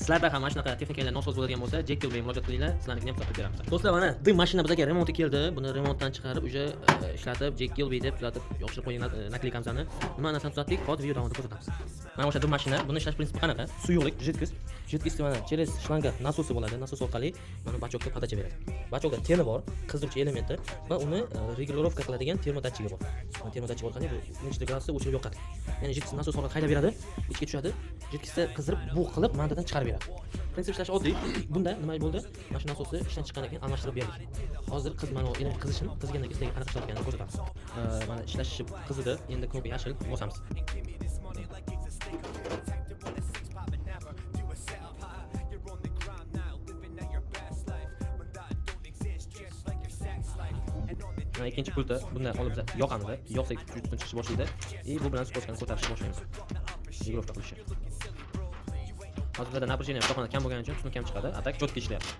Sizlarda ham mana shunaqa texnikalar nosoz bo'ladigan bo'lsa, Jekil bilan murojaat qilinglar, sizlarnikini ham tuzatib beramiz. Do'stlar, mana dim mashina bizga remonti keldi. Buni remontdan chiqarib, уже ishlatib, Jekil deb tuzatib, yopishtirib qo'ygan наклейка mizni. Nima narsani tuzatdik, hozir video davomida ko'rsatamiz. Mana o'sha dim mashina, buni ishlash prinsipi qanaqa? Suyuqlik, жидкость, жидкость mana через шланга nasosi bo'ladi. Nasos orqali mana бачок ka подача beradi. Бачок da teni bor, qizdiruvchi elementi va uni регулировка qiladigan термодатчик i bor. Mana термодатчик orqali bu necha gradusda o'chirib yoqadi. Ya'ni жидкость nasos orqali haydab beradi, ichga tushadi, жидкость ni qizdirib, bug' qilib, mandadan chiqarib beradi. Prinsip ishlashi oddiy. Bunda nima bo'ldi? Mana shu nasosni ishdan chiqqandan keyin almashtirib berdik. Hozir qiz mana bu element qizishini, qizigandan keyin sizlarga qanaqa ishlayotganini ko'rsatamiz. Mana ishlashi qizidi, endi knopka yashil, bosamiz. Mana ikkinchi pultni bundan olib biz yoqamiz. Yoqsak, tutun chiqishni boshlaydi. И bu bilan спуск ni ko'tarishni boshlaymiz. Регулировка qilishni. Hozir bizada напряжение ustaxonada kam bo'lgani uchun tutun kam chiqadi. А так четко ishlayapti.